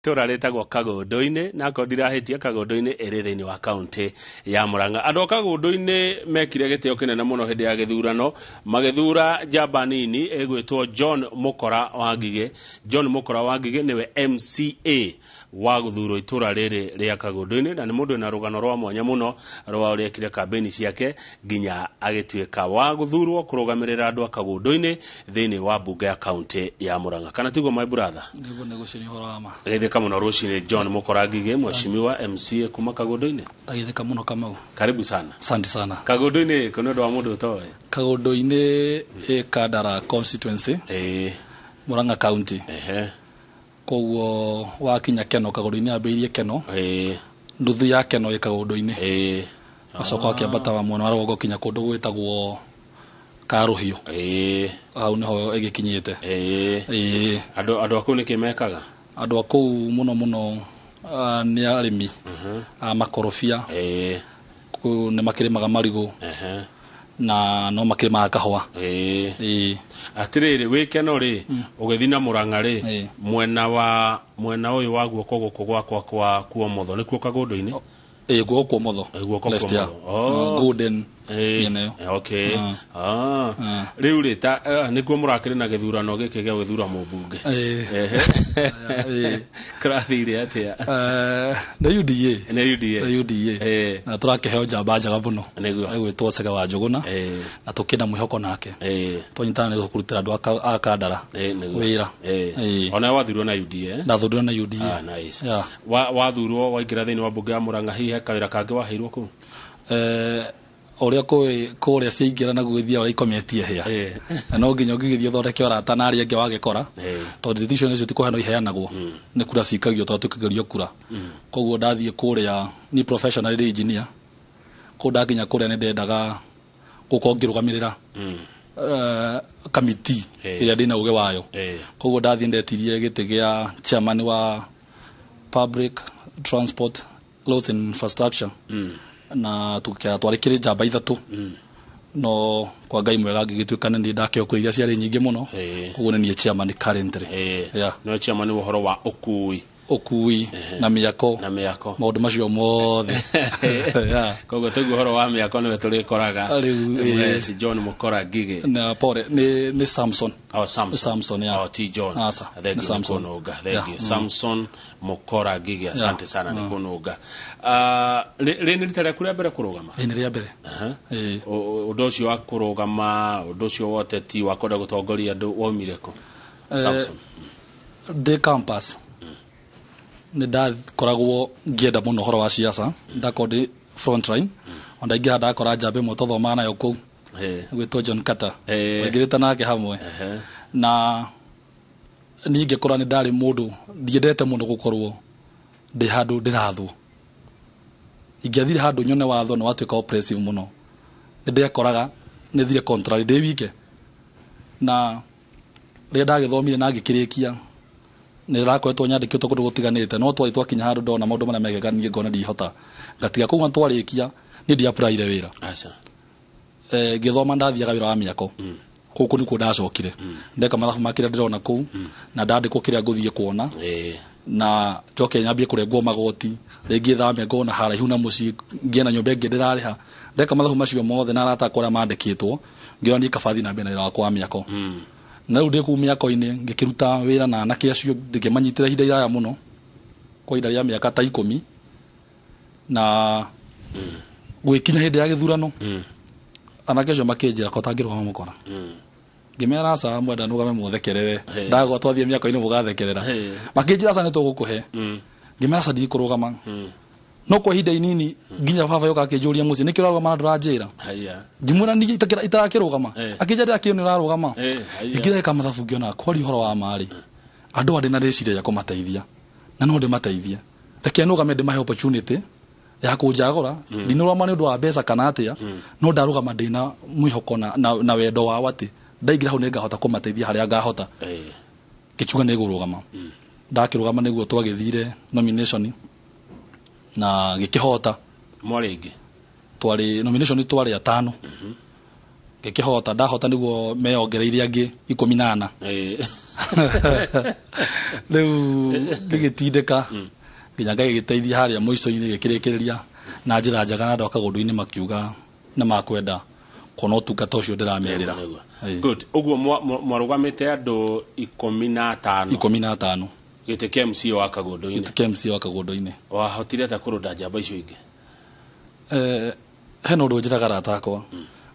Itũra rĩtagwo Kagũndũ-inĩ, na akorwo ndirahĩtia Kagũndũ-inĩ ĩrĩ thĩinĩ wa kaũntĩ ya Murang'a. Andũ a Kagũndũ-inĩ mekire gĩtĩo kĩnene mũno hĩndĩ ya gĩthurano, magĩthura njamba nini ĩgwĩtwo John Mũkora wa Ngigĩ. John Mũkora wa Ngigĩ nĩwe MCA wa gũthurwo itũra rĩrĩ rĩa Kagũndũ-inĩ, na nĩ mũndũ wĩna rũgano rwa mwanya mũno rwa ũrĩa ekire kambĩini ciake nginya agĩtuĩka wa gũthurwo kũrũgamĩrĩra andũ a Kagũndũ-inĩ thĩinĩ wa mbunge ya kaũntĩ ya Murang'a. Kana tiguo, my brother? Nĩguo nĩguo, nĩ ũhoro wa ma. Geithĩka mũno rũcinĩ, John Mũkora Ngigĩ, mheshimiwa MCA kuma Kagũndũ-inĩ. Ndageithĩka mũno, Kamau. Karibu sana. Asante sana. Kagũndũ-inĩ kũ, nĩ ũndũ wa mũndũ ũtoĩ? Kagũndũ-inĩ ĩ Kandara constituency, Murang'a County. Koguo wakinya Keno, Kagũndũ-inĩ yambĩrĩirie Keno, nuthu ya Keno ĩ Kagũndũ-inĩ. Wacoka wakĩambata wa mwena wa rũgongo kinya kũndũ gwĩtagwo Karũhiũ. Hau nĩho ĩgĩkinyĩte. Andũ a kũu nĩkĩ mekaga? Andũ a kũu mũno mũno nĩ arĩmi a makorobia. Kũu nĩ makĩrĩmaga marigũ na no makĩrĩmaga kahũa. Atĩrĩrĩ, wĩ Keno rĩ, ũgĩthiĩ na Murang'a rĩ, mwena wa mwena ũyũ wa guoko gũkũ gwakwa kwa kuomotho nĩkuo Kagũndũ-inĩ? Ĩĩ, guoko kuomotho. Guoko Left, yeah. kuomotho. Oh. Golden mĩena ĩyo. Okay. Rĩu rĩ, ta nĩkuo mũrakĩrĩ na gĩthurano gĩkĩ gĩa gwĩthura mũmbunge? Ĩĩ. Kĩrathire atĩa? Nĩ UDA. Nĩ UDA. Nĩ UDA. Na tũrakĩheo njamba njega mũno ĩgwĩtwo Cege wa Njũgũna, na tũkĩna mwĩhoko nake. Twanyitana nĩ tũkũrutĩra andũ a Kandara wĩra. Ona wathurwo na UDA? Ndathurwo na UDA. Ah, nice. Yeah. Wathurwo waingĩra thĩinĩ wa mbunge ya Murang'a, hihi he kawĩra kangĩ waheirwo kũu? Ũrĩa kũrĩa ciaingĩra na gũgĩthiĩ ũrĩa ikometie hĩa, na no nginya ũngĩgĩthiĩ ũthondeke ũrata na arĩa angĩ wagĩkora, tondũ decision icio ti kũheanwo iheanagwo, nĩ kura cikagio, tondũ tũkĩgerio kura. Koguo ndathiĩ kũrĩa, ni professional ndĩ engineer, koguo ndakinya kũrĩa nĩ ndendaga gũkorwo ngĩrũgamĩrĩra kamiti ĩrĩa ndĩna ũgĩ wayo. Koguo ndathiĩ ndetirie gĩtĩ gĩa chairman wa public transport, roads and infrastructure, na twarĩ kĩrĩ njamba ithatũ, no kwa Ngai mwega ngĩgĩtuĩka nĩ niĩ ndakĩo kũrĩ iria ciarĩ nyingĩ mũno. Koguo nĩ niĩ chairman currently. Yeah. No chairman wa ũhoro wa ũkui? Ũkui na mĩako. Na mĩako. Maũndũ macio mothe. Yeah. Koguo tũguo ũhoro wa mĩako nĩwe tũrĩkoraga. Rĩu, ĩĩ. Yes, John Mũkora Ngigĩ. Na pole, nĩ Samson. Oh, Samson. Samson, yeah. Oh, ti John. Asa, Thank nĩ you. Samson. Nĩ kũnũnga. Thank you. Samson Mũkora Ngigĩ, asante sana nĩ kũnũnga. Ah, rĩ nĩ rita rĩaku rĩa mbere kũrũgama? Ĩĩ, nĩ rĩa mbere. Ĩĩ. Ũndũ ũcio wa kũrũgama, ũndũ ũcio wa ũteti wa kwenda gũtongoria andũ waumire kũ, Samson? Ndĩ campus nĩ ndakoragwo ngĩenda mũno ũhoro wa ciaca, ndakorwo ndĩ frontline. Ona ndaingĩra ndakora njamba ĩmwe twathomaga nayo kũu gwĩtwo John Carter. Twaingĩrĩte nake hamwe, na niĩ ngĩkora nĩ ndarĩ mũndũ ndiendete mũno gũkorwo ndĩ handũ ndĩrathwo. Ingĩathire handũ nyone watho nĩ watuĩka oppressive mũno, nĩ ndekoraga nĩ thire contrary ndĩ wike. Na rĩrĩa ndagĩthomire na ngĩkĩrĩkia, nĩ ndakoretwo nyandĩkĩtwo kũndũ gũtiganĩte, no twathiĩ twakinya handũ ndona maũndũ marĩa mekĩka, niĩ ngona ndihota, ngatiga kũu. Na twarĩkia niĩ ndiapplyire wĩra. Aca. Ngĩthoma ndathiaga wĩra wa mĩako kũu, kũu nĩkuo ndacokire ndeka mathabu ma kĩrĩa ndĩrona kũu, na ndandĩkwo kĩrĩa ngũthiĩ kuona, na njoke nyambie kũrengwo magoti, rĩngĩ thame ngona haraihu na mũciĩ, ngĩe na nyũmba ĩngĩ ndĩrarĩha. Ndeka mathabu macio mothe na arata akwa arĩa mandĩkĩtwo, ngĩona niĩ kaba thiĩ na mbere na wĩra wakwa wa mĩako. Na rĩu ndĩ kũu mĩako-inĩ ngĩkĩruta wĩra na anake acio, ngĩmanyitĩra ihinda iraya mũno, kwa ihinda rĩa mĩaka ta 10. Na gwĩkinya hĩndĩ ya gĩthurano, anake acio makĩnjĩra ko tangĩrũgama Mũkora. Ngĩmera aca, mwenda nũgame mũthekerere, ndagwa twathiĩ mĩako-inĩ mũgathekerera. Makĩnjĩra aca, nĩ tũgũkũhe. Ngĩmera aca, ndikũrũgama. No kwa ihinda inini nginya baba yoka akĩnjũria mũciĩ, nĩkĩ ũrarũgama na ndũranjĩra? Haya. Ngĩmwĩra niĩ itarakĩrũgama. Akĩnjĩra ndĩrakĩo nĩ ũrarũgama. Haya. Ngĩreka mathabu, ngĩona kwaria ũhoro wa marĩ andũ aya ndĩ na rĩciria rĩa kũmateithia na no ndĩmateithie, reke nũgame ndĩmahe opportunity ya kũnjagũra. Ndinũrũgama nĩ ũndũ wa mbeca kana atĩa, no ndarũgama ndĩna mwĩhoko na wendo wao atĩ ndaingĩra hau nĩngahota kũmateithia harĩa ngahota. Ngĩkiuga nĩ ngũrũgama. Ndakĩrũgama nĩguo twagĩthire nomination na gĩkĩhota. Mwarĩ aingĩ? Twarĩ nomination, twarĩ atano. Ngĩkĩhota, ndahota nĩguo meyongereire angĩ 14. Rĩu ngĩgĩtindĩka nginya Ngai gĩgĩteithia harĩa mũico-inĩ, gĩkĩrĩkĩrĩria na njĩra njega, na andũ a Kagũndũ-inĩ makiuga nĩ makwenda kuona ũtungata ũcio ndĩramerĩra. Good. Ũguo mwarũgamĩte andũ 15? 15. Gĩtĩ kĩa MCA wa Kagũndũ-inĩ. Gĩtĩ kĩa MCA wa Kagũndũ-inĩ. Wahotire ta kũrũnda njamba icio ingĩ? Hena ũndũ njĩraga arata akwa,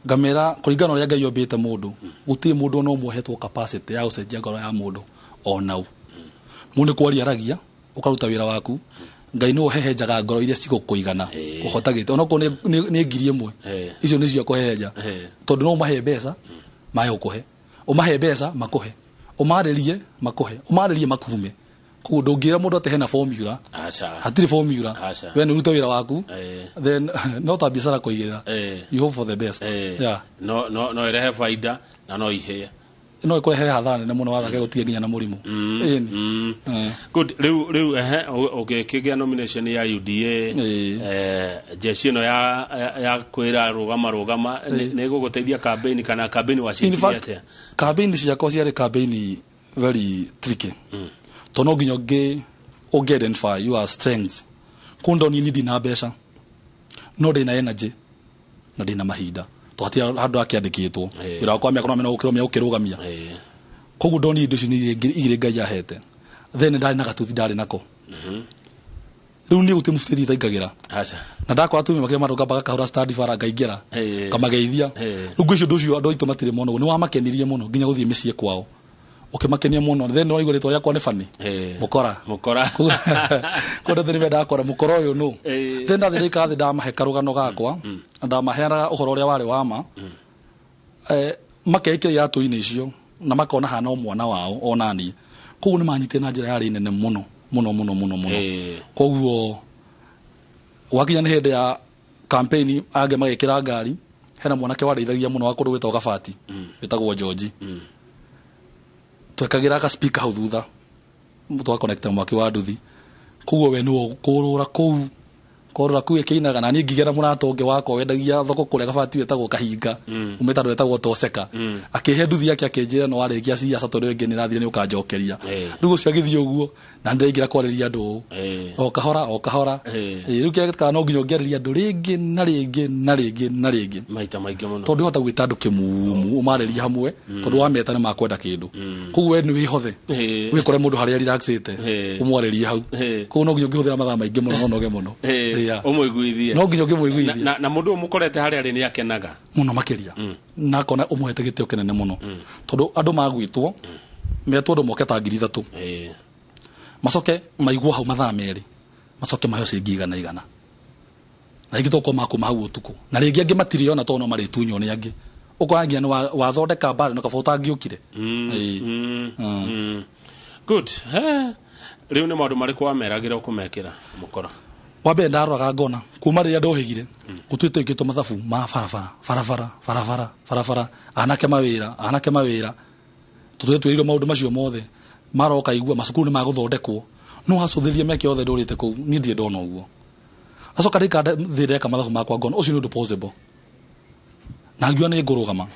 ngamera kũringana na ũrĩa Ngai ombĩte mũndũ, gũtirĩ mũndũ ona ũmwe ũhetwo capacity ya gũcenjia ngoro ya mũndũ onau. Mũndũ nĩ kwaria aragia, ũkaruta wĩra waku, Ngai nĩwe ũhehenjaga ngoro iria cigũkũigana kũhota gĩtĩ, onokorwo nĩ 1,000, icio nĩcio akũhehenja, tondũ no ũmahe mbeca mahe ũkũhe, ũmahe mbeca makũhe, ũmarĩrie makũhe, ũmarĩrie makume. Koguo ndũngĩra mũndũ atĩ hena formula. Aca. Hatirĩ formula. Aca. We nĩ ũrute wĩra waku, then no ta biacara kũigĩrĩra, you hope for the best. Yeah. No ĩrehe baida na no ihĩe. No ĩkũrehere hathara nene mũno, wathake gũtige nginya na mũrimũ. Ĩni. Good. Rĩu ehe, ũgĩkĩgĩa nomination ya UDA, jeshi ĩno ya kwĩra rũgama rũgama nĩ ĩgũgũteithia campaign, kana campaign In waciĩkire fact, atĩa? campaign ciakwa ciarĩ campaign very tricky, tondũ no nginya ũngĩ identify your strengths. Kũu ndonire niĩ ndina mbeca, no ndĩna energy na ndĩna mahinda, tondũ hatirĩ handũ hakĩandĩkĩtwo. Wĩra wakwa wa mĩaka no mena gũkĩrũgamia gũkĩrũgamia. Koguo ndonire indo icio nĩ igĩrĩ Ngai ahete, then ndarĩ na gatuthi ndarĩ nako. Rĩu niĩ gũtirĩ mũbutĩri itaingagĩra. Aca. Na ndakora atumia makĩria marũnga mpaka kahũra stand bara ngaingĩra, ngamageithia. Rĩu ngwĩciria ũndũ ũcio andũ aitũ matirĩ mona ũguo, nĩ wamakenirie mũno nginya gũthiĩ mĩciĩ kwao ũkĩmakenia mũno. Then waigua rĩtwa rĩakwa nĩ Bani Mũkora. Mũkora. Koguo andũ nĩ kuona mũkora ũyũ nũ. Then ndathiĩ ndaikara thĩ, ndamahe karũgano gakwa na ndamaheanaga ũhoro ũrĩa warĩ wa ma, makeĩkĩra iratũ-inĩ icio na makona hana o mwana wao onaniĩ. Koguo nĩ manyitire na njĩra yarĩ nene mũno mũno mũno mũno mũno. Koguo gwakinya nĩ hĩndĩ ya campaign, angĩ magĩkĩra ngari, hena mwanake wandeithagia mũno wa kũndũ gwĩtagwo Gabati, wĩtagwo George. Twekagĩra ga speaker hau thutha, twa mwaki wa nduthi. Koguo we nĩwe kũrũra kũu, kũrũra kũu ĩkĩinaga, na niĩ ngĩgĩa na mũrata ũngĩ wakwa wendagia thoko kũrĩa Gabati wĩtagwo Kahinga, umĩte andũ wetagwo Toseka, akĩhe nduthi yake, akĩnjĩra no warĩkia ciaca tondũ ĩngĩ nĩ ĩrathire nĩ ũkanjokeria. Rĩu ũcio agĩthiĩ ũguo na nĩndĩraingĩra kwarĩria andũ ũũ o kahora o kahora. Rĩu kĩrĩa gĩtuĩkaga no nginya ũngĩarĩria andũ rĩngĩ na rĩngĩ na rĩngĩ na rĩngĩ, maita maingĩ mũno, tondũ ũhota gwĩta andũ kĩmumu ũmarĩrie hamwe, tondũ wameta nĩ makwenda kĩndũ. Koguo we nĩ wĩhothe, wĩkore mũndũ harĩa relaxĩte, ũmwarĩrie hau. Koguo no nginya ũngĩhũthĩra mathaa maingĩ mũno, no noge mũno. Yeah. Ũmũiguithie. No nginya ũngĩmũiguithie. Na mũndũ ũyũ mũkorete harĩa arĩ nĩ akenaga mũno makĩria, na akona ũmũhete gĩtĩo kĩnene mũno, tondũ andũ magwĩtwo metwo andũ moke ta 3,000, macoke maigwo hau mathaa 2, macoke maheo ciringi 100 100, na rĩngĩ tokorwo makuma hau ũtukũ, na rĩngĩ angĩ matirĩ ona tondũ no marĩtunywo nĩ angĩ, ũkora nginya nĩ wathondeka mbara na kaba ũtangĩũkire. Good. Rĩu nĩ maũndũ marĩkũ wameragĩra ũkũmekĩra, mũkora? Wa mbere ndaroraga ngona kuma rĩrĩa ndohĩgire gũtuĩte ĩkĩtwo mathabu ma barabara barabara barabara barabara, anake mawĩra, anake mawĩra, tũtũre twĩrĩirwo maũndũ macio mothe maroka igua macukuru nĩ magũthondekwo, no hacũthĩrĩrie mĩaka yothe ndũrĩte kũu niĩ ndirĩ ndona ũguo. Acoka ndĩikara thĩ ndeka mathabu makwa, ngona ũcio nĩ ũndũ possible, na ngiuga nĩ ngũrũgama,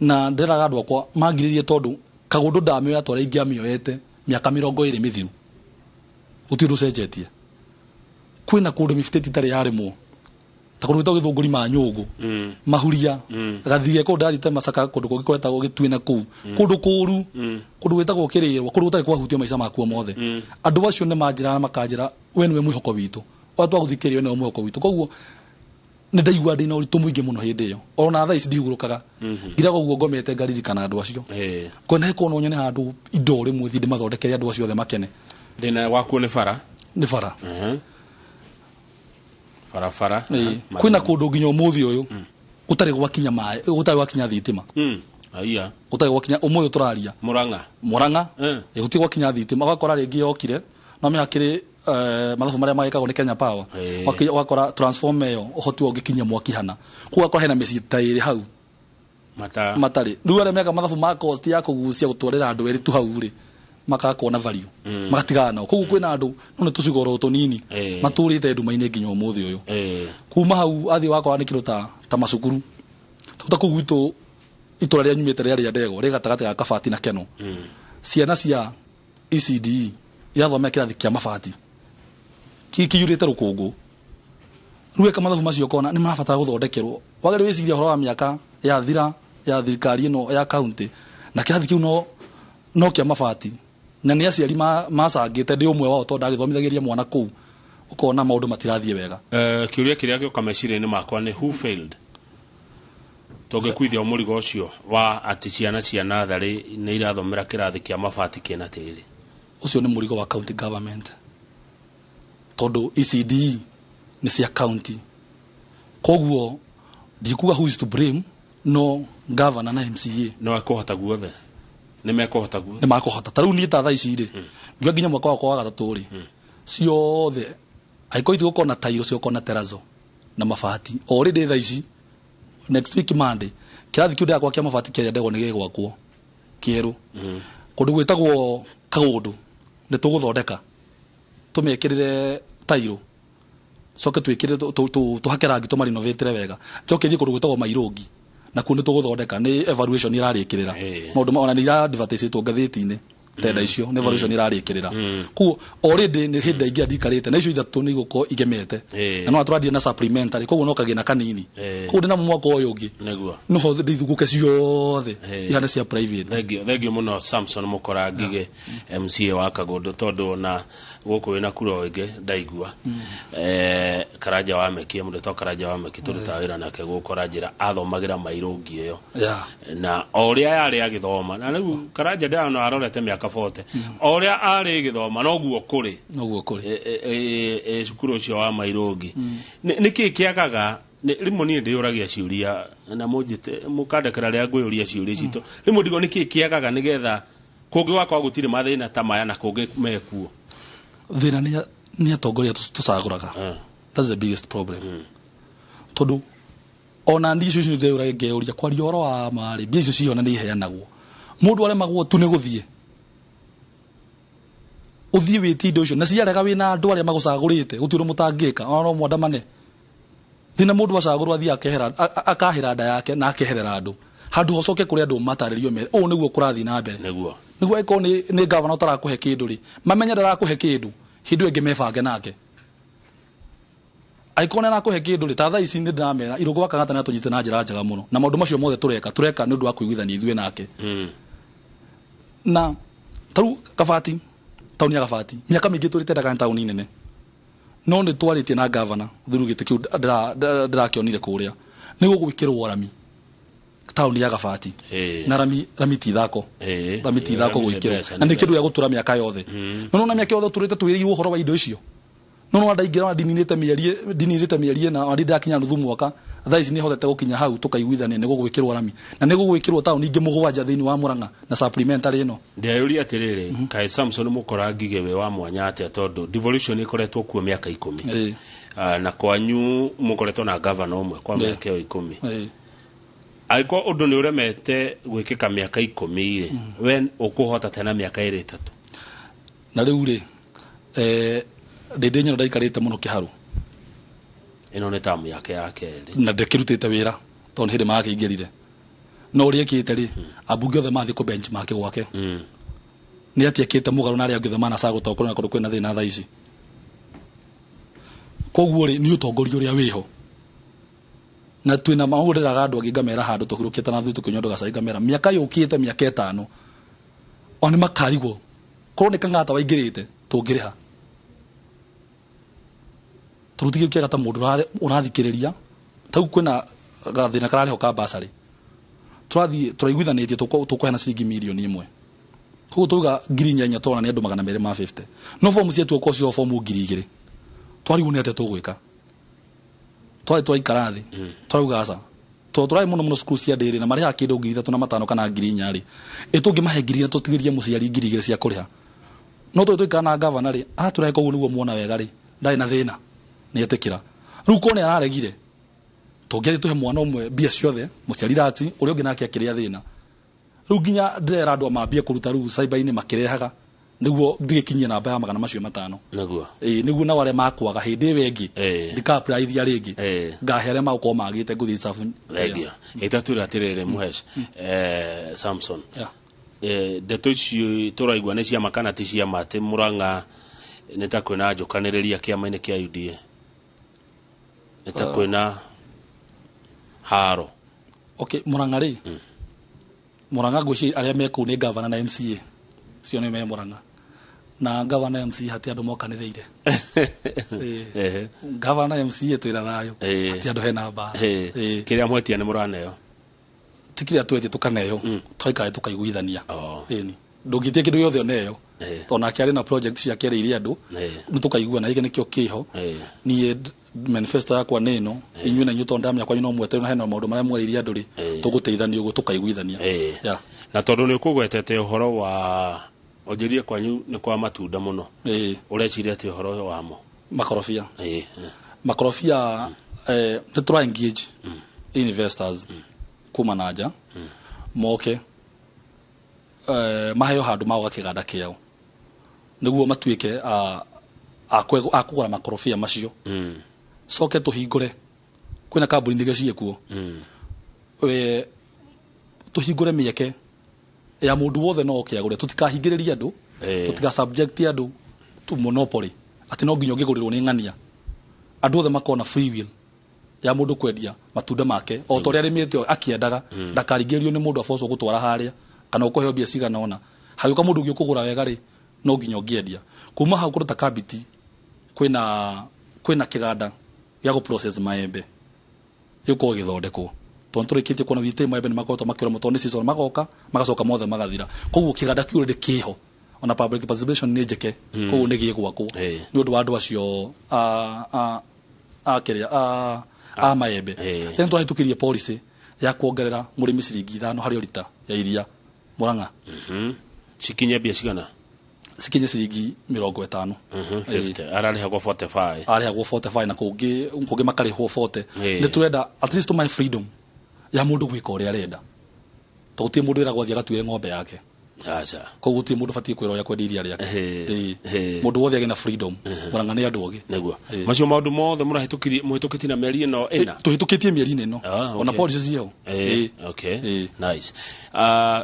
na ndĩraga andũ akwa mangirĩrie, tondũ Kagũndũ ndamĩoya ta ũrĩa ingĩamĩoete mĩaka 20 mĩthiru, gũtirĩ ũndũ ũcenjetie. Kwĩna kũndũ mĩbitĩti itarĩ yarĩmwo ta kũndũ gwĩtagwo Gĩthũngũri ma Nyũngũ, Mahuria, Gathige, kũndũ ndathiĩte Macaka, kũndũ kũngĩ kwetagwo Gĩtuĩna, kũu kũndũ kũru, kũndũ gwĩtagwo Kĩrĩrwa, kũndũ gũtarĩ kwahutio maica makuo mothe. Andũ acio nĩ manjĩraga na makanjĩra, we nĩwe mwĩhoko witũ, o twagũthikĩrĩria nĩwe mwĩhoko witũ. Koguo nĩ ndaigua ndĩna ũritũ mũingĩ mũno hĩndĩ ĩyo, ona thaa ici ndihurũkaga, ngiraga ũguo ngomete ngaririkana andũ acio, ngona he no nyone handũ indo rĩmwe thiĩ ndĩmathondekere andũ acio othe makene. Thĩna wakuo nĩ bara? Nĩ bara. Barabara. Kwĩna kũndũ nginya ũmũthĩ ũyũ gũtarĩ gwakinya maĩ, gũtarĩ gwakinya thitima. Aiya. Gũtarĩ gwakinya ũmũthĩ tũraria. Murang'a? Murang'a. Gũtirĩ gwakinya thitima. Ũgakora rĩngĩ yokire no mĩhakĩrĩ mathabu marĩa magĩkagwo nĩ Kenya Power. Ũgakora transformer ĩyo ũhoti wa ũngĩkinyia mwaki hana kũu, ũgakora hena mĩciĩ ta ĩrĩ hau mata matarĩ. Rĩu arĩa meka mathabu ma cost ya kũgucia gũtwarĩra andũ erĩ tu hau rĩ, makaga kuona value, magatigana nao. Koguo kwĩna andũ no nĩ tũcigo tũnini matũrĩte nduma-inĩ nginya ũmũthĩ ũyũ. Kuma hau athiĩ wakora nĩ kĩndũ ta macukuru ta kũu gwitũ. Itũra rĩrĩa nyumĩte rĩarĩ ndego rĩ gatagatĩ ga Kabati na Keno. Ciana cia ECDE irathomera kĩrathi kĩa mabati kiyurĩte rũkũngũ. Rĩu eka mathabu macio ũkona nĩ marabatara gũthondekerwo. Wagĩrĩirwo wĩcirie ũhoro wa mĩaka ya thira ya thirikari ĩno ya county, na kĩrathi kĩu no kĩa mabati, na nĩ aciari macangĩte, ndĩ ũmwe wao tondũ ndagĩthomithagĩria mwana kũu, ũkona maũndũ matirathiĩ wega. Kĩũria kĩrĩa gĩũka meciria-inĩ makwa nĩ who failed, tũngĩkuithia mũrigo ũcio wa atĩ ciana cia natharĩ nĩ irathomera kĩrathi kĩa mabati kĩna tĩri? Ũcio nĩ mũrigo wa county government, tondũ ECDE nĩ cia county. Koguo ndikuga who is to blame, no governor na MCA. No ekũhota guothe, nĩ mekũhota guothe. Nĩ makũhota. Ta rĩu niĩ ta thaa ici rĩ, ngiuga nginya mwaka wakwa wa gatatũ rĩ, ciothe angĩkorwo itigũkorwo na tairo, cigũkorwo na terazo na mabati. Already thaa ici, next week Monday, kĩrathi kĩu ndĩrakwa kĩa mabati kĩrĩa ndegwa nĩ gĩgwakwo kĩerũ. Kũndũ gwĩtagwo Kaũndũ nĩ tũgũthondeka, tũmekĩrĩre tairo, coke twĩkĩre, tũhake rangi, tũmarinovatĩre wega. Njoke thiĩ kũndũ gwĩtagwo Mairũngi, nakuo nĩ tũgũthondeka, nĩ evaluation ĩrarĩkĩrĩra. Maũndũ ona nĩ ira-advertisĩtwo ngathĩti-inĩ tenda icio, nĩ evaluation ĩrarĩkĩrĩra. Koguo already nĩ hĩndĩ ndaingĩra ndikarĩte na icio ithatũ nĩ igũkorwo igemete. Na no tũrathiĩ na supplementary, koguo no kagĩna kanini. Koguo ndĩna mwaka ũyũ ũngĩ noho ndithugũke ciothe ihane cia private. Thengio, thengio mũno Samson Mũkora Ngigĩ, MCA wa Kagũndũ, tondũ ona gũkũ wĩna kura ĩngĩ ndaigua Karanja wa Meki, mũndũ to Karanja wa Meki tũrutaga wĩra nake gũkũ, aranjĩra athomagĩra Mairũngi ĩyo na o ũrĩa yarĩ agĩthoma, na rĩu Karanja ndĩrona arorete mĩaka 40, o ũrĩa arĩ gĩthoma noguo kũrĩ. Noguo kũrĩ. Cukuru ũcio wa Mairũngi nĩ kĩĩ kĩagaga? Rĩmwe niĩ ndĩyũragia ciũria na mũnjĩte mũkandekera rĩrĩa ngwĩyũria ciũria citũ. Rĩmwe ndigo nĩ kĩĩ kĩagaga nĩgetha kũngĩ gwakorwo gũtirĩ mathĩna ta maya na kũngĩ mekuo. Thĩna nĩ atongoria tũcagũraga. That's the biggest problem, tondũ ona niĩ icio ndĩyũragia, ngeyũria kwaria ũhoro wa marĩ mbia icio ciona nĩ iheanagwo, mũndũ aremagwo tu nĩ gũthiĩ ũthiĩ wĩtie indo icio na ciarega, wĩna andũ arĩa magũcagũrĩte, gũtirĩ ũndũ mũtangĩka, ona no mwandamane. Thĩna mũndũ acagũrwo athiĩ akehera, akahĩra nda yake na akeherera andũ, handũ hocoke kũrĩ andũ matarĩrio mere ũũ nĩguo kũrathiĩ na mbere. Nĩguo angĩkorwo nĩ gavana ũtarakũhe kĩndũ rĩ, mamenye ndarakũhe kĩndũ, hĩndĩ ĩyo ĩngĩ mebange nake. Angĩkorwo nĩ arakũhe kĩndũ rĩ, ta thaa ici nĩ ndĩramera Irũngũ wa Kang'ata nĩ atũnyitĩte na njĩra njega mũno, na maũndũ macio mothe tũreka nĩ ũndũ wa kũiguithania ithuĩ nake. Na tarĩu Kabati, taũni ya Kabati, mĩaka mĩingĩ tũrĩtendaga nĩ taũni nene, no nĩ twarĩtie na gavana through gĩtĩ kĩu ndĩrakĩonire kũrĩa, nĩ gũgwĩkĩrwo rami taũni ya Kabati. Na rami ti ithako. Rami ti ithako Rami nĩ gwĩkĩrwo mbeca, na nĩ nĩ kĩndũ gĩa gũtũra mĩaka yothe. No nona mĩaka yothe tũrĩte twĩrĩirwo ũhoro wa indo icio, no nona ndaingĩra ona ndininĩte mĩeri 4, ona ndirakinya nuthu mwaka, thaa ici nĩ hotete gũkinya hau tũkaiguithania nĩ gũgwĩkĩrwo rami, na nĩ gũgwĩkĩrwo taũni ingĩ mũgwanja thĩinĩ wa Murang'a na supplementary ĩno. Ndĩrayũria atĩrĩrĩ, kaĩ Samson Mũkora Ngigĩ wĩ wa mwanya atĩa, tondũ devolution ĩkoretwo kuo mĩaka 10? Ah, na kwanyu mũkoretwo na gavana ũmwe kwa mĩaka ĩyo 10. Angĩkorwo ũndũ nĩ ũremete gwĩkĩka mĩaka 10 rĩ, we ũkũhota tena mĩaka 2 3? Na rĩu rĩ, ndĩndĩ nyono ndaikarĩte mũno kĩharu. Ĩno nĩ tamu yake ya kerĩ. Na ndĩkĩrutĩte wĩra tondũ nĩ hĩndĩ marakĩingĩrire, no ũrĩa ĩkĩte rĩ, ambunge othe mathiĩ kũ benchmark gwake nĩ atĩ ekĩte mũgarũ na arĩa angĩ othe manacagũta kũrĩ na kũndũ kwĩna thĩna thaa ici. Koguo rĩ, nĩ ũtongoria ũrĩa wĩho na twĩna maũndũ ndĩraga andũ angĩ, ngamera handũ tũhurũkĩte na thutha tũkĩnyua andũ gacai, ngamera mĩaka yũkĩte, mĩaka 5, o nĩ makarigwo korwo nĩ Kang'ata waingĩrĩte tũngĩrĩha. Tondũ ti kĩega ta mũndũ ũrathikĩrĩria tau kwĩna gathĩna kararĩho ka basarĩ, tũrathiĩ tũraiguithanĩtie tũkũheana ciringi mirioni 1, koguo tuga 8,000 tũrona nĩ andũ 250, no fomu cietu okorwo ciro fomu 2,000, twarigwo nĩ atĩa tũgwĩka. Twarĩ twaikara thĩ, twarauga aca, tondũ tũrarĩ mũno mũno cukuru cia ndĩrĩ na marĩhaga kĩndũ 3,500 kana 4,000 rĩ, ĩ tũngĩmahe 4,000 tũtigĩrie mũciari 2,000 cia kũrĩha. No tũrĩ twaikara na gavana rĩ, aratũrehe, koguo nĩguo muona wega rĩ, ndarĩ na thĩna, nĩ etĩkĩra. Rĩu korwo nĩ araregire, tũngĩathiĩ tũhe mwana ũmwe mbia ciothe, mũciari rati ũrĩa ũngĩ nake akĩrĩa thĩna. Rĩu nginya ndĩrera andũ mambie kũruta rĩu cyber-inĩ makĩrehaga. Nĩguo ndigĩkinyie namba ya 500. Nĩguo. Ĩĩ, nĩguo nao arĩa makwaga hĩndĩ ĩyo ĩngĩ ndika-applyithia rĩngĩ, ngahe arĩa magũkorwo magĩte ngũthiĩ reserve. Thengia. Ĩtatwĩra atĩrĩrĩ, Muhesh Samson, ndeto icio tũraigua nĩ ciama kana ti ciama, atĩ Murang'a nĩ ta kwĩna njũkanĩrĩria kĩama-inĩ kĩa UDA, nĩ ta kwĩna haro? Okay, Murang'a rĩ, Murang'a ngwĩciria arĩa me kũu nĩ gavana na MCA, cio nĩ me Murang'a. Na gavana na MCA hati andũ mokanĩrĩire. Gavana na MCA twĩna thayũ, hati andũ hena mbara. Kĩrĩa mwetia nĩ mũraneo? Ti kĩrĩa twetie tũkaneo, twaikara tũkaiguithania. Ĩni ndũngĩtie kĩndũ gĩothe oneo, tondũ nake arĩ na project ciake erĩire andũ, nĩ tũkaiguana gĩkĩ nĩkĩo kĩho. Niĩ manifesto yakwa nĩ ĩno, inyuĩ na inyuĩ tondũ ndamenya kwanyu no mweterwo na hena maũndũ marĩa mwerĩire andũ rĩ, tũgũteithania ũguo tũkaiguithania. Yeah. Na tondũ nĩ ũkũgwetete ũhoro wa onjĩrie kwanyu nĩ kwa matunda mũno, ũreciria atĩ ũhoro wamo? Makorobia. Makorobia, nĩ tũra engage investors kuma na nja moke, maheo handũ magwaka kĩganda kĩao nĩguo matuĩke a kũgũra makorobia macio, coke tũhingũre kwĩna kambuni nĩge ciĩkuo, tũhingũre mĩeke ya mũndũ wothe no oke agũre, tũtikahingĩrĩrie andũ, tũtika subject andũ to monopoly atĩ no nginya ũngĩgũrĩrwo nĩ ng'ania. Andũ othe makorwo na free will ya mũndũ kwendia matunda make o ta ũrĩa arĩmĩte akĩendaga, ndakaringĩrĩrio nĩ mũndũ abocwo gũtwara harĩa kana ũkũheo mbia cigana ũna. Hagĩũka mũndũ ũngĩ ũkũgũra wega rĩ, no nginya ũngĩendia. Kuma hau kũndũ ta Kabiti kwĩna kĩganda gĩa gũ process maembe gĩgũkorwo gĩgĩthondekwo, tondũ tũrĩkĩtie kuona witĩ maembe nĩ makoretwo makĩũra mũno, tondũ nĩ season, magoka magacoka mothe magathira. Koguo kĩganda kĩu already kĩho, ona public participation nĩ njĩke, koguo nĩ gĩgwakwo nĩ ũndũ wa andũ acio a kĩrĩa a maembe. Then tũrahĩtũkirie policy ya kuongerera mũrĩmi ciringi 5 harĩ o rita ya iria Murang'a. Cikinye mbia cigana? Cikinye ciringi 50. 50. Ararĩhagwo 45. Arĩhagwo 45 na kũngĩ makarĩhwo 40. Nĩ tũrenda at least tũmahe freedom ya mũndũ gwĩka ũrĩa arenda, tondũ gũtirĩ mũndũ wĩragwo athiĩ agatuĩre ng'ombe yake. Aca. Koguo gũtirĩ mũndũ ũbatiĩ kwĩra ũrĩa kwendia iria rĩake. Mũndũ wothe agĩe na freedom. Murang'a nĩ andũ ogĩ. Nĩguo. Macio maũndũ mothe mũrahĩtũkirie, mũhĩtũkĩtie na mĩeri ĩno ĩna? Tũhĩtũkĩtie mĩeri ĩno. Ona policy ciĩho. Nice.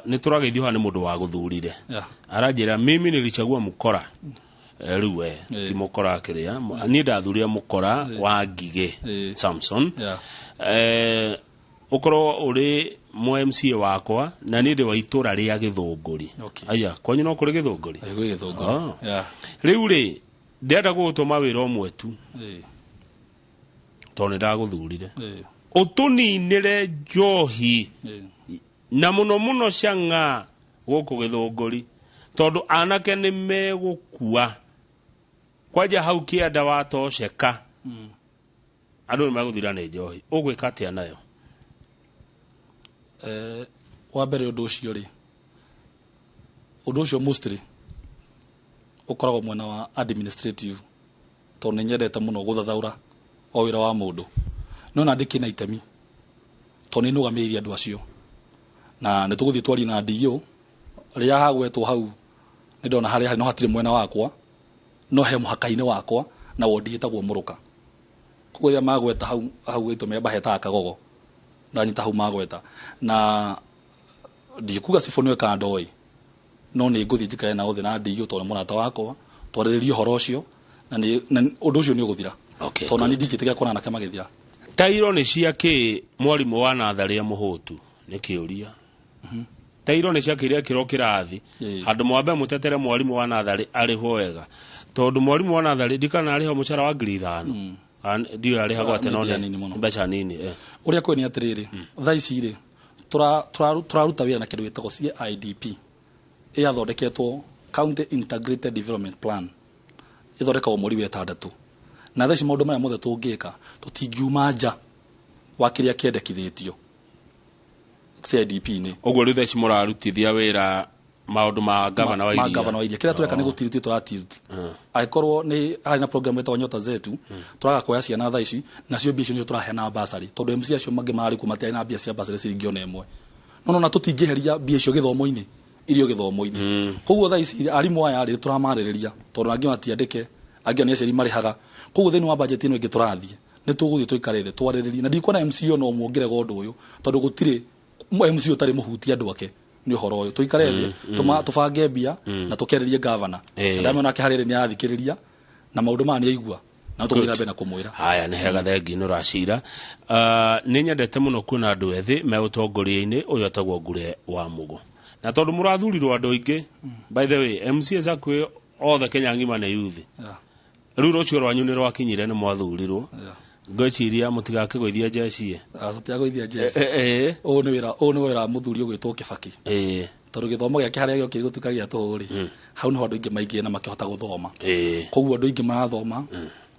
Nĩ tũrageithio haha nĩ mũndũ wa gũthurire. Aranjĩra mimi nilichagua mukora. Rĩu we ti mukora kĩrĩa. Niĩ ndathurire mukora wa Ngigĩ Samson. Ũkorwo ũrĩ mũ MCA wakwa na niĩ ndĩ wa itũra rĩa Gĩthũngũri. Aya, kwanyu no kũrĩ Gĩthũngũri? Kwĩ Gĩthũngũri. Rĩu rĩ, ndĩrenda gũgũtũma wĩra ũmwe tu. Tondũ nĩ ndagũthurire. Ũtũninĩre njohi na mũno mũno cang'a gũkũ Gĩthũngũri, tondũ anake nĩ megũkua. Kwanja hau kĩanda watoceka, andũ nĩ megũthira nĩ njohi. Ũgwĩka atĩa nayo? Wa mbere ũndũ ũcio rĩ, ũndũ ũcio mostly ũkoragwo mwena wa administrative, tondũ nĩ nyendete mũno gũthathaũra o wĩra wa mũndũ, no na ndĩkĩ na itemi tondũ nĩ nũgamĩrĩire andũ acio, na nĩ tũgũthiĩ twarie na DO rĩrĩa hagwetwo hau. Nĩ ndona harĩa harĩ no hatirĩ mwena wakwa, no he mũhaka-inĩ wakwa na wondi ĩtagwo Mũrũka. Koguo rĩrĩa magweta hau, hau ĩtũme bahetaga kagogo ndanyita hau magweta, na ndikuga cibũ nĩwe kana ndoĩ, no nĩ ngũthiĩ njikare nao thĩ na DO tondũ nĩ mũrata wakwa, twarĩrĩrie ũhoro ũcio na ũndũ ũcio nĩ ũgũthira. Tondũ nani ndingĩtĩkĩra kuona anake magĩthira. Tairo nĩ cia kĩ mwarimũ wa natharĩ mũhũtu? Nĩ kĩũria. Tairo nĩ cia kĩrĩa kĩro kĩrathi. Handũ mwambe mũtetere mwarimũ wa natharĩ arĩhwo wega, tondũ mwarimũ wa natharĩ ndikana arĩhwo mũcara wa 5,000. Kana ndiũĩ arĩhagwo atĩa, no Mbia nĩ nini mũno. mbeca nini. Ũrĩa kwĩ nĩ atĩrĩrĩ, thaa ici rĩ, tũraruta wĩra na kĩndũ gĩtagwo CIDP, ĩyathondeketwo County Integrated Development Plan, ĩthondekagwo mweri wa 6, na thaa ici maũndũ marĩa mothe tũngĩka tũtingiuma nja wa kĩrĩa kĩendekithĩtio CIDP-inĩ. Ũguo rĩu thaa ici mũrarutithia wĩra maũndũ ma gavana wa Ma iria. gavana wa iria. Kĩrĩa tũreka nĩ gũtirutia tũratirutia. Angĩkorwo nĩ harĩ na program ĩtagwo Nyota Zetu, tũraga kuoya ciana thaa ici, nacio mbia icio nĩcio tũraheana bursary, tondũ MC acio mangĩ mararĩ kuo matiarĩ na mbia cia bursary ciringi ona ĩmwe. No nona tũtingĩeheria mbia icio gĩthomo-inĩ. Irio gĩthomo-inĩ. Koguo thaa ici arimũ aya rĩ, tũramarĩrĩria tondũ angĩ matiandĩke, angĩ nĩ aciari marĩhaga. Koguo thĩinĩ wa budget ĩno ĩngĩ tũrathiĩ, nĩ tũgũthiĩ tũikare thĩ twarĩrĩrie, na ndikuona MCA no ũmwe ũngĩrega ũndũ ũyũ, tondũ gũtirĩ MCA ũtarĩ mũhutie andũ ake nĩ ũhoro ũyũ. Tũikare thĩ, tũbange mbia na tũkĩarĩrie gavana. Ndamenya nake harĩa nĩ arathikĩrĩria na maũndũ maya nĩ aigua, na tũgũthiĩ na mbere na kũmwĩra. Haya, nĩ hega, thengi nĩ ũracira. Nĩ nyendete mũno kuona andũ ethĩ me ũtongoria-inĩ. Ũyũ etagwo Ngure wa Mugo, na tondũ mũrathurirwo andũ aingĩ, by the way, MCAs hakuhĩ othe Kenya ng'ima nĩ youth. Rĩu rũcio rwanyu nĩ rwakinyire, nĩ mwathurirwo. Ngwĩciria mũtigakĩgũithia njeci. Tũtiagũithia njeci. Ũyũ nĩ wĩra, ũyũ nĩ wĩra wa mũthuri ũgwĩtwo Kĩbaki, tondũ gĩthomo gĩake harĩa gĩokire gũtuĩka gĩa tũhũ rĩ, hau nĩho andũ aingĩ maingĩre na makĩhota gũthoma. Koguo andũ aingĩ marathoma,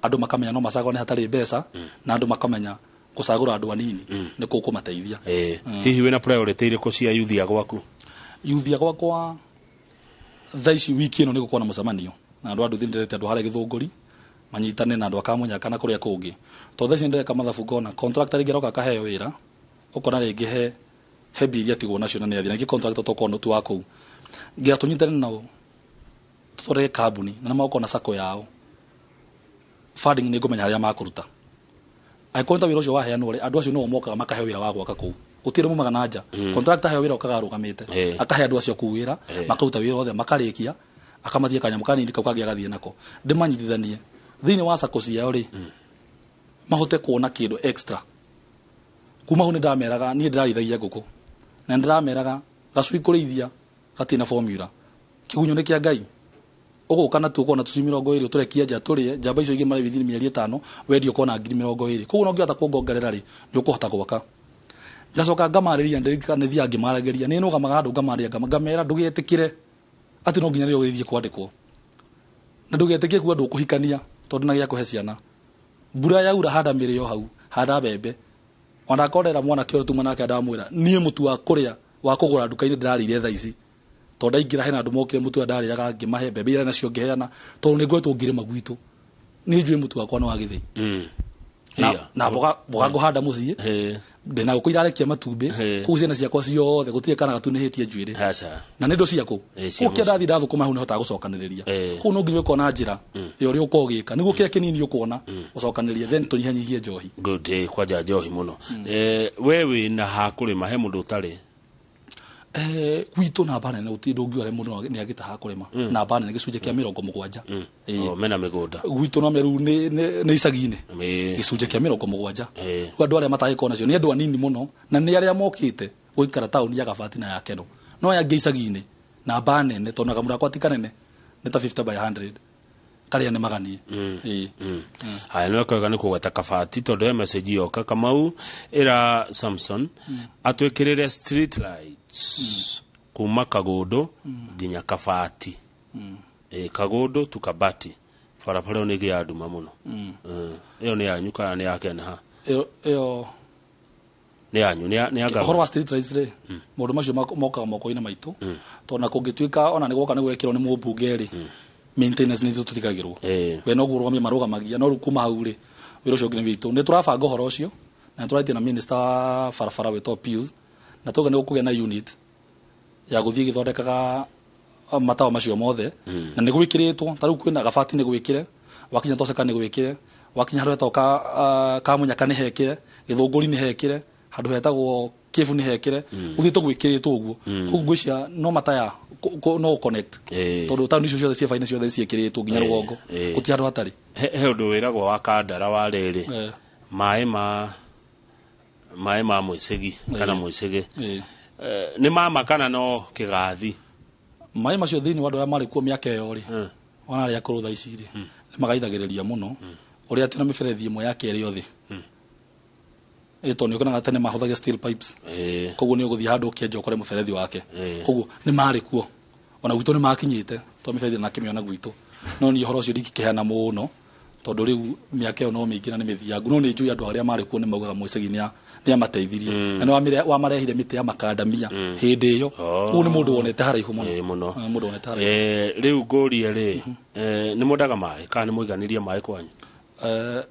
andũ makamenya no macagũrane hatarĩ mbeca, na andũ makamenya gũcagũra andũ anini nĩ kũmateithia. Hihi wĩna priority irĩkũ cia youth ya gwaku? Youth ya gwakwa, thaa ici wiki ĩno nĩ gũkorwo na mũcemanio na andũ a nduthi. Ndĩrete andũ harĩa Gĩthũngũri manyitane na andũ a Kamunyaka na kũrĩa kũngĩ, tondũ thaa ici nĩndĩreka mathabu, ngona contractor rĩngĩ aroka akaheo wĩra, ũkona rĩngĩ he mbia iria atigwo nacio na nĩ athiĩ, na rĩngĩ contractor tokorwo tu wa kũu nginya tũnyitane nao tũthondeke kambuni na nĩmagũkorwo na sacco yao. Funding nĩ ngũmenya harĩa makũruta. Angĩkorwo nĩ ta wĩra ũcio waheanwo rĩ, andũ acio nĩo mokaga makaheo wĩra wa gwaka kũu, gũtirĩ mumaga na nja. Contractor aheo wĩra okaga arũgamĩte, akahe andũ acio kũu wĩra, makaruta wĩra othe makarĩkia, akamathia kanyamũ kanini kau kangĩ agathiĩ nako. Ndĩmanyitithanie thĩinĩ wa sacco ciao rĩ, mahote kuona kĩndũ extra kuma hau. Nĩ ndameraga niĩ ndĩrarĩithagia ngũkũ, na nĩ ndĩrameraga gacui kũrĩithia gatirĩ na formula. Kĩgunyũ nĩ kĩa Ngai, ũgũka natuo ũkona tũcui 20 tũrekia nja tũrĩe. Njamba icio igĩ within mĩeri 5 wendia ũkona 20,000. Koguo no ngĩhota kuongongerera rĩ, nĩ ũkũhota gwaka. Ngacoka ngamarĩria, nĩ thiaga ngĩmaragĩria, nĩ nũgamaga handũ ngamarĩria, ngamera ndũgetĩkĩre atĩ no nginya rĩo ũgĩthiĩ kwandĩkwo, na ndũgetĩkie kuga ndũkũhikania tondũ na gĩa kũhe ciana. Mbura yaura, handa mĩrĩo hau, handa mbembe. Ona akorera mwanake ũrĩa tuma nake, ndamwĩra niĩ mũtu wa kũrĩa wa kũgũra nduka-inĩ ndĩrarĩire thaa ici, tondũ ndaingĩra hena andũ mokire, mũtu ũrĩa ndarĩaga ngĩmahe, mbembe iria nacio ngĩheana, tondũ nĩ ngoretwo ngĩrĩma gwitũ, niĩ njũĩ mũtu wakwa nĩ wa gĩthĩi. Na, na mboga mboga ngũhanda mũciĩ. Ndĩna ngũkũ irarekia matumbĩ. Kũu ciana ciakwa ciothe gũtirĩ kana gatunĩhĩtie njuĩrĩ. Aca. Na nĩ indo ciaku. Cia kũu kĩa mũciĩ. Ndathiĩ ndathũkũma hau nĩhotaga gũcokanĩrĩria. Kũu no nginya ũkona njĩra ya ũrĩa ũkorwo ũgĩka nĩguo kĩrĩa kĩnini ũkuona ũcokanĩrĩrie, then tũnyihanyihie njohi. Good, kwanja njohi mũno. We wĩna ha kũrĩma? He mũndũ ũtarĩ? Gwitũ namba nene gũtirĩ, ndũngiuga rĩ mũndũ nĩ agĩte ha kũrĩma. Namba nene gĩcunjĩ kĩa 70. Oh, mena mĩgũnda. Gwitũ no mĩrũ nĩ icagi-inĩ. Gĩcunjĩ kĩa 70. Rĩu andũ arĩa matagĩkorwo nacio nĩ andũ anini mũno, na nĩ arĩa mokĩte gũikara taũni ya Gabati na ya Keno. No aya angĩ icagi-inĩ namba nene, tondũ na kamũra gakwa ti kanene, nĩ ta 50 by 100 karĩa nĩ maganie. Haya, nĩ wega nĩ kũgweta Kabati, tondũ he message yoka. Kamau ĩra Samson atwĩkĩrĩre street lights kuma Kagũndũ nginya Kabati. Kagũndũ tu Kabati, barabara ĩyo nĩ ĩgĩaga nduma mũno. Ĩyo nĩ yanyu kana nĩ ya Kenha? Ĩyo Nĩ yanyu, nĩ ya ũhoro gavana? Wa street lights rĩ, maũndũ macio mokaga moko-inĩ maitũ, tondũ na kũngĩtuĩka ona nĩ gwoka nĩ gwekĩrwo nĩ mũmbunge rĩ, maintenance nĩ ithuĩ tũtigagĩrwo. We noguo rũgamia marũgamagia, no rĩu kuma hau rĩ, wĩra ũcio ũngĩ nĩ witũ. Nĩ tũrabanga ũhoro ũcio na nĩ tũraitie na minister wa barabara wĩtwo Pius, na tuga nĩ gũkũgĩa na unit ya gũthiĩ ĩgĩthondekaga matawa macio mothe. Na nĩ gwĩkĩrĩtwo, ta rĩu kwĩna Gabati nĩ gwĩkĩre, wakinya Toseka nĩ gwĩkĩre, wakinya handũ hetagwo Kamunyaka nĩ hekĩre, Gĩthũngũri nĩ hekĩre, handũ hetagwo Kĩbu nĩ hekĩre, gũthiĩte gwĩkĩrĩtwo ũguo. Koguo ngwĩciria no mataya no connect, tondũ taũni icio ciothe ciĩ bainĩ ciothe ciĩkĩrĩtwo nginya rũgongo, gũtirĩ handũ hatarĩ. He ũndũ wĩragwo wa Kandara wa rĩrĩ, maĩ ma mwĩcĩgi kana mwĩcĩgĩ, nĩ mama kana no kĩgathi? Maĩ macio thĩinĩ wa andũ arĩa marĩ kuo mĩaka ĩyo rĩ, ona arĩa akũrũ thaa ici rĩ, nĩ magaithagĩrĩria mũno ũrĩa atĩ na mĩberethi ĩmwe ya kerĩ othe ĩ, tondũ nĩ ũkonaga tene mahũthagĩra steel pipes. Koguo nĩ ũgũthiĩ handũ ũkĩenja ũkore mũberethi wake. Koguo nĩ marĩ kuo, ona gwitũ nĩ makinyĩte, tondũ mĩberethi nakĩmĩona gwitũ. No niĩ ũhoro ũcio ndingĩkĩheana mũno, tondũ rĩu mĩaka ĩyo no mĩingĩ na nĩ mĩthiangu. No nĩ njũĩ andũ arĩa marĩ kuo nĩ maugaga mwĩcegi nĩ amateithirie na nĩ wamarehire mĩtĩ ya makandamia hĩndĩ ĩyo. Koguo nĩ mũndũ wonete haraihu mũno. Mũno. Mũndũ wonete haraihu. Rĩu ngũrie rĩ, nĩ mwendaga maĩ kana nĩ mũiganĩrie maĩ kwanyu?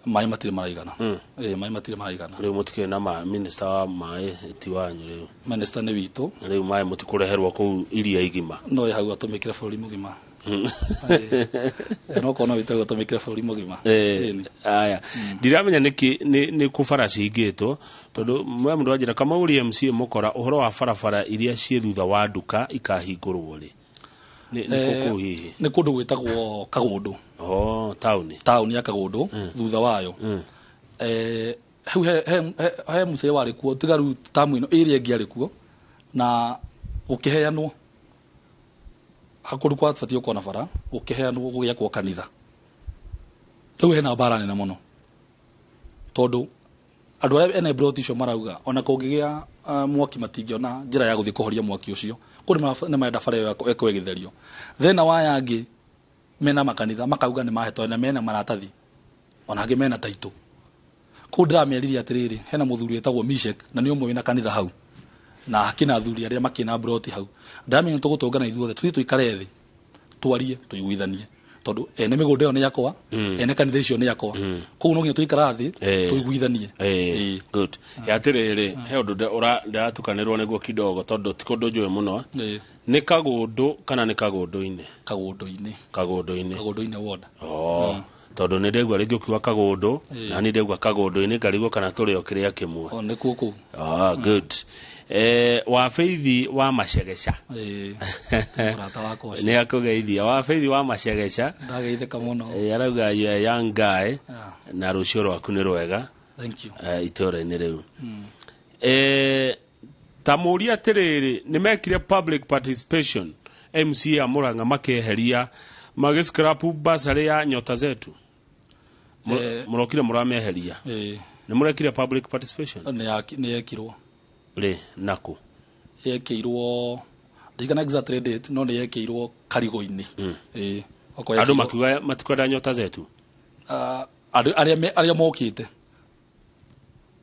Maĩ matirĩ maraigana. Maĩ matirĩ maraigana. Rĩu mũtikĩrĩ na ma minister wa maĩ ti wanyu rĩu? Minister nĩ witũ. Rĩu maĩ mũtikũreherwo kũu iria igima? No ĩ hau atũmĩkĩre bũrũri mũgima. No korwo no wĩtagwo atũmĩkĩre bũrũri mũgima. Ĩni. Aya, ndiramenya nĩkĩ nĩ kũ bara cihingĩtwo, tondũ mwe mũndũ wanjĩra kama ũrĩ MCA mũkora ũhoro wa barabara iria ciĩ thutha wa nduka ikahingũrwo rĩ, nĩ kũ kũu hihi? Nĩ kũndũ gwĩtagwo Kagũndũ. Oh, taũni. Taũni ya Kagũndũ, thutha wayo. Hau he mũcee warĩ kuo, tiga rĩu tamu ĩno ĩrĩa ĩngĩ arĩ kuo, na gũkĩheanwo kũndũ kwabatiĩ gũkorwo na bara, gũkĩheanwo gũgĩakwo kanitha. Rĩu hena mbara nene mũno, tondũ andũ arĩa ene plot icio marauga ona kũngĩgĩa mwaki matingĩona njĩra ya gũthiĩ kũhoria mwaki ũcio. Kũu nĩ marenda bara ĩyo ĩkorwo ĩgĩtherio. Thĩna wa aya angĩ mena makanitha makauga nĩ mahetwo na mena maratathi, ona angĩ mena taitũ. Kũu ndĩrameririe atĩrĩrĩ, hena mũthuri wĩtagwo Mishek na nĩ ũmwe wĩna kanitha hau, na hakĩna athuri arĩa makĩna plot hau. Ndamenya tũgũtũngana ithuothe, tũthiĩ tũikare thĩ, twarie, tũiguithanie, tondũ ene mĩgũnda ĩyo nĩ yakwa, ene kanitha icio nĩ yakwa. Koguo no nginya tũikara thĩ, tũiguithanie. Good. Ya atĩrĩrĩ, he ũndũ ndĩratukanĩrwo nĩguo kidogo, tondũ ti kũndũ njũĩ mũno. Nĩ Kagũndũ kana nĩ Kagũndũ-inĩ? Kagũndũ-inĩ. Kagũndũ-inĩ. Kagũndũ-inĩ ward. Oh, tondũ nĩ ndegua rĩngĩ ũkiuga Kagũndũ, na nĩ ndegua Kagũndũ-inĩ ngarigwo kana tũrĩ o kĩrĩa kĩmwe. O, nĩ kuo kũu. Ah, good. Wa Feithi wa Macegeca. Mũrata wakwa ũcio. Nĩ akũgeithia. Wa Feithi wa Macegeca. Ndageithĩka mũno. Arauga you are a young guy. Na rũciũ rwaku nĩ rwega. Thank you. Itũũra-inĩ rĩu. Ta mũũria atĩrĩrĩ, nĩ mekire public participation MCA Murang'a makeheria magĩscrap bursary ya Nyota Zetu. Mũrokire mũrameheria. Nĩ mũrekire public participation? Nĩ yekirwo. Rĩ, nakũ? Yekĩirwo, ndirikana exactly date, no nĩ yekĩirwo Karigũ-inĩ. Okorwo Andũ yekĩirwo makiuga matikwenda Nyota Zetu? Andũ arĩa mokĩte.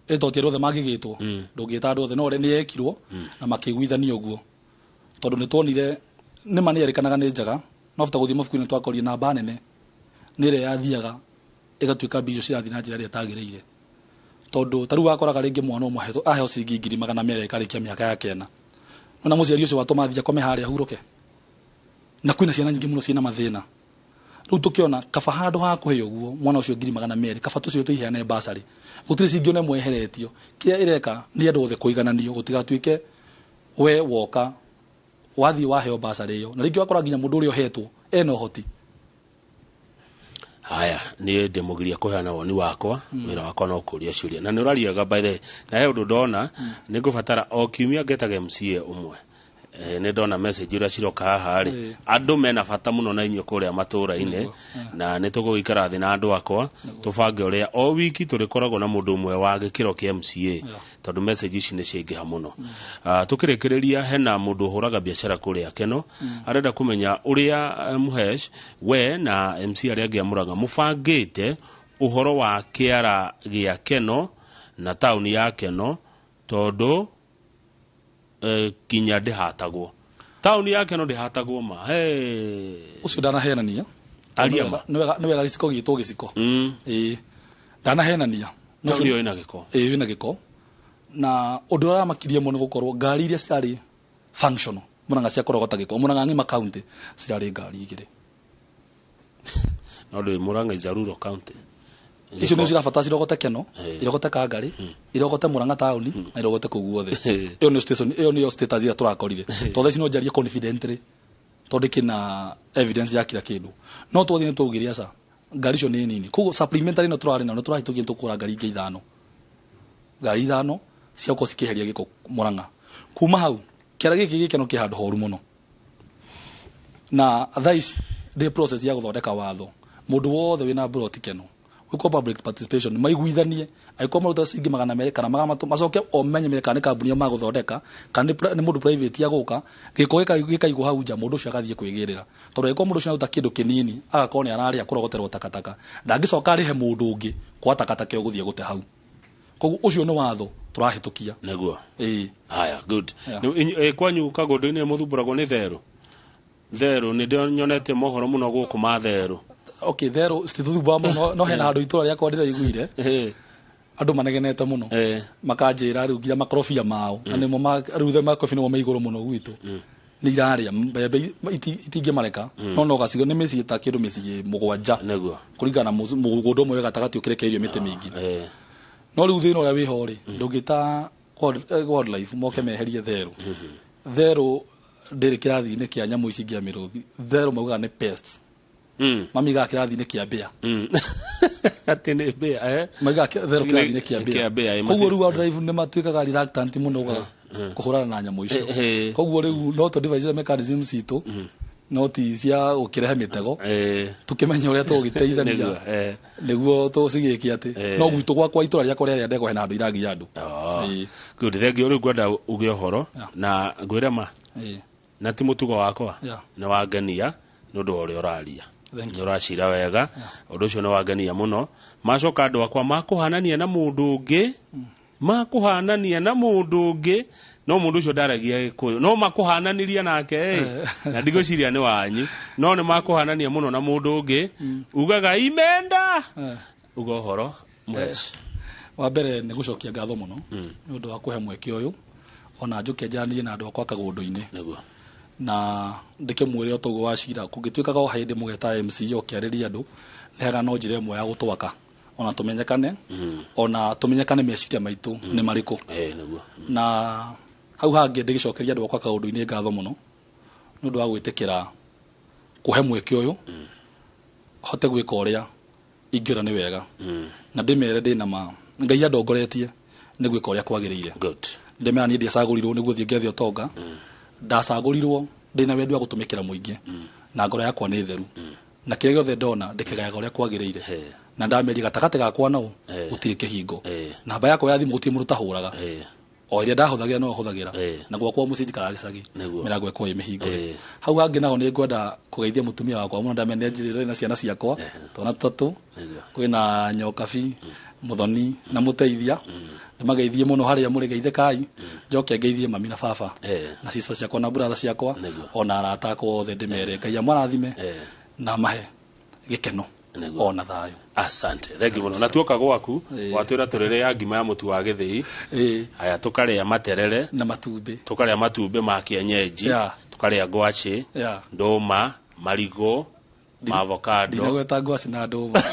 Ĩ to ti andũ othe mangĩgĩtwo. Ndũngĩta andũ othe, no ũrĩa nĩ yekirwo na makĩiguithania ũguo. Tondũ nĩ tuonire nĩ ma nĩ yerĩkanaga nĩ njega, no bata gũthiĩ mabuku-inĩ twakorire namba nene nĩ ĩrĩa yathiaga ĩgatuĩka mbia icio cirathiĩ na njĩra ĩrĩa ĩtagĩrĩire. Tondũ ta rĩu wakoraga rĩngĩ mwana ũmwe aheo ciringi ngiri magana merĩ ĩkarĩkia mĩaka yake ĩna. No na mũciari ũcio watũma athiĩ akome harĩa ahurũke. Na kwĩna ciana nyingĩ mũno ciĩna mathĩna. Rĩu tũkĩona kaba handũ ha kũhe ũguo mwana ũcio ngiri magana merĩ, kaba tũcio tũiheane bursary. Gũtirĩ ciringi ona ĩmwe ĩheretio. Kĩrĩa ĩreka nĩ andũ othe kũigananio, gũtigatuĩke we woka wathiĩ waheo bursary ĩyo. Na rĩngĩ wakora nginya mũndũ ũrĩa ũhetwo ena ũhoti. Haya, niĩ ndĩmũgiria kũheana woni wakwa, wĩra wakwa no kũria ciũria. Na nĩ ũrariaga by the way, na he ũndũ ndona, nĩ ngũbatara o kiumia ngetaga MCA ũmwe. Nĩ ndona message ũrĩa ciroka haha rĩ, andũ mena bata mũno na inyuĩ kũrĩa matũũra-inĩ, na nĩ tũgũgĩikara thĩ na andũ akwa, tũbange ũrĩa o wiki tũrĩkoragwo na mũndũ ũmwe wa gĩkĩro kĩa MCA, tondũ message ici nĩ ciaingĩha mũno. Tũkĩrĩkĩrĩria, hena mũndũ ũhũraga biacara kũrĩa Keno, arenda kũmenya ũrĩa Muhesh, we na MC arĩa angĩ a Murang'a mũbangĩte ũhoro wa kĩara gĩa Keno na taũni ya Keno, tondũ kinya ndĩhatagwo. Taũni ya Keno ndĩhatagwo ma. Hey. Ũcio ndanahenania. Aria ma. Nĩ wega gĩciko gĩtwo gĩciko. Ndanahenania. Taũni ĩyo ĩna gĩko. Ĩna gĩko. Na ũndũ ũrĩa ũramakirie mũno nĩ gũkorwo ngari iria cirarĩ functional, Murang'a cia kũrogota gĩko, Murang'a ng'ima county cirarĩ ngari igĩrĩ. No ndũĩ Murang'a is a rural county. Icio nĩ cirabatara cirogote Keno, irogote Kangari, irogote Murang'a taũni, na irogote kũu guothe. Ĩyo nĩyo station, ĩyo nĩyo status ĩrĩa tũrakorire. Tondũ thaa ici no njarie confidently, tondũ ndĩkĩna evidence ya kila kĩndũ. No twathiĩ nĩ twaugire aca, ngari icio nĩ nini. Koguo supplementary ĩno tũrarĩ nayo, nĩ tũrahĩtũkire tũkũgũra ngari ingĩ ithano. Ngari ithano cia gũkorwo cikĩeheria gĩko Murang'a. Kuma hau, kĩara gĩkĩ gĩkeno kĩ handũ horu mũno. Na thaa ici ndĩ process ya gũthondeka watho. Mũndũ wothe wĩna plot Keno, gwĩkwo public participation, maiguithanie, angĩkorwo maruta ciringi magana merĩ kana magana matatũ, macoke o menye menye kana nĩ kambuni ĩyo magũthondeka, kana nĩ mũndũ private agũka, gĩko gĩkaigwo hau nja, mũndũ ũcio agathiĩ kwĩgĩrĩra. Tondũ angĩkorwo mũndũ ũcio aruta kĩndũ kĩnini, agakorwo nĩ ararĩha kũrogoterwo takataka, ndangĩcoka arĩhe mũndũ ũngĩ kwa takataka ĩyo gũthiĩ gũte hau. Koguo ũcio nĩ watho tũrahĩtũkia. Nĩguo. Ĩĩ. Haya, good. Kwanyu Kagũndũ-inĩ mũthumbũragwo nĩ therũ? Therũ, nĩ ndĩnyonete mohoro mũno gũkũ ma therũ. Okay, therũ citithumbũraga mũno, no hena handũ itũra rĩakwa ndĩraiguire andũ manegenete mũno, makanjĩra rĩu nginya makorobia mao na nĩmo rĩu makorobia nĩmo me igũrũ mũno gwitũ, nĩ irarĩa mbembe, itingĩmareka, no gacigo nĩ mĩciĩ ta kĩndũ mĩciĩ 7 kũringana na mũgũnda ũmwe wĩ gatagatĩ ũkĩrekereirio mĩtĩ mĩingĩ. No rĩu thĩna ũrĩa wĩho rĩ, ndũngĩta wildlife moke meherie therũ. Therũ ndĩrĩ kĩrathi-inĩ kĩa nyamũ ici ingĩ mĩrũthi. Therũ maugaga nĩ pests, mamigaga kĩrathi-inĩ kĩa mbĩa. Atĩ nĩ mbĩa, eh? Maigaga therũ kĩrathi-inĩ kĩa kĩa mbĩa, mbĩa. Koguo rĩu wildlife nĩ matuĩkaga reluctant mũno kũhũrana na nyamũ icio. Koguo rĩu no tũ devise mechanism citũ, no ti cia gũkĩrehe mĩtego, tukĩmenye ũrĩa tũgũgĩteithania Nĩguo, eh. nĩguo tũcigĩke atĩ no gwitũ gwakwa itũra rĩakwa rĩarĩa ndegwa hena handũ iragia andũ. Good, thank you. Rĩu ngwenda uge ũhoro na ngwĩre ma na ti mũtugo wakwa, nĩ wangenia nĩ ũndũ wa ũrĩa ũraria. Thank Nĩ ũracira wega, ũndũ ũcio nĩ wangenia mũno. Macoka andũ akwa makũhanania na mũndũ ũngĩ, makũhanania na mũndũ ũngĩ, no mũndũ ũcio ndaragia Gĩkũyũ, no makũhananirie nake ĩ, na ndigwĩciria nĩ wanyu, no nĩ makũhanania mũno na mũndũ ũngĩ ugaga imenda. Uga ũhoro Mũhesh. Wa mbere nĩ gũcokia ngatho mũno nĩ ũndũ wa kũhe mweke ũyũ ona njũke njaranĩrie na andũ akwa Kagũndũ-inĩ, na ndĩkĩmwĩre o toguo wacira kũngĩtuĩkaga o hĩndĩ mũgeta MC ũkĩarĩria andũ nĩ hega, no njĩra ĩmwe ya gũtwaka ona tũmenyekane, ona tũmenyekane meciria maitũ nĩ marĩkũ. Na hau hangĩ ndĩgĩcokeria andũ akwa Kaũndũ-inĩ ngatho mũno nĩ ũndũ wa gwĩtĩkĩra kũhe mweke ũyũ hote gwĩka ũrĩa ingĩona nĩ wega, na ndĩmere ndĩna ma Ngai andongoretie nĩ gwĩka ũrĩa kwagĩrĩire. Ndĩmera niĩ ndiacagũrirwo nĩguo thiĩ ngethe ũtonga, ndacagũrirwo ndĩna wendi wa gũtũmĩkĩra mũingĩ, na ngoro yakwa nĩ theru, na kĩrĩa gĩothe ndona ndĩkĩgayaga ũrĩa kwagĩrĩire, na ndameria gatagatĩ gakwa nao gũtirĩ kĩhingo. Namba yakwa ya thimũ gũtirĩ mũndũ tahũraga, o ĩrĩa ndahũthagĩra no hũthagĩra, na gwakwa mũciĩ njikaraga gĩcagi, mĩrango ĩkorwo ĩ mĩhingũre. Hau hangĩ naho nĩ ngwenda kũgeithia mũtumia wakwa mũno, ndamenya njĩrĩre na ciana ciakwa twana tũtatũ, kwĩna Nyokabi, Mũthoni na Mũteithia. Ndĩmageithie mũno harĩa mũrĩ, geithĩkai. Njoke ngeithie mami na baba na sister ciakwa na brother ciakwa, ona arata akwa othe, ndĩmere Ngai amarathime na mahe gĩkeno ona thayũ. Asante, thank you mũno. Na tuoka gwaku watwĩra tũrĩrĩa ngima ya mũtu wa gĩthĩi. Haya, tũkarĩa materere na matumbĩ. Tũkarĩa matumbĩ ma kienyeji, tũkarĩa ngwacĩ, ndũma, marigũ, avocado. Ndinagweta ngwacĩ na ndũma.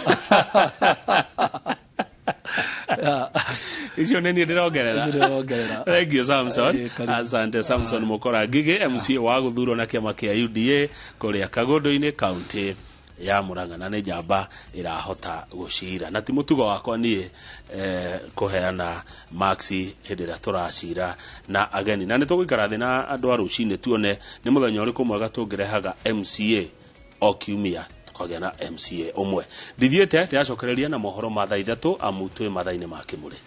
Icio nĩ niĩ ndĩrongerera. Icio ndĩrongerera. Thank you, Samson. Karibu. Asante, Samson Mukora Ngigĩ, MCA wa gũthurwo na kĩama kĩa UDA kũrĩa Kagũndũ-inĩ, kaunti ya Murang'a, na nĩ njamba ĩrahota gũcira, na ti mũtugo wakwa niĩ kũheana marks hĩndĩ ĩrĩa tũracira na ageni, na nĩ tũgũikara thĩ na andũ a rũcinĩ tuone nĩ mũthenya ũrĩkũ mwega tũngĩrehaga MCA o kiumia, tũkagĩa na MCA ũmwe. Ndithiĩte ndĩracokereria na mohoro ma thaa 3, amu twĩ mathaa-inĩ ma kĩmũrĩ.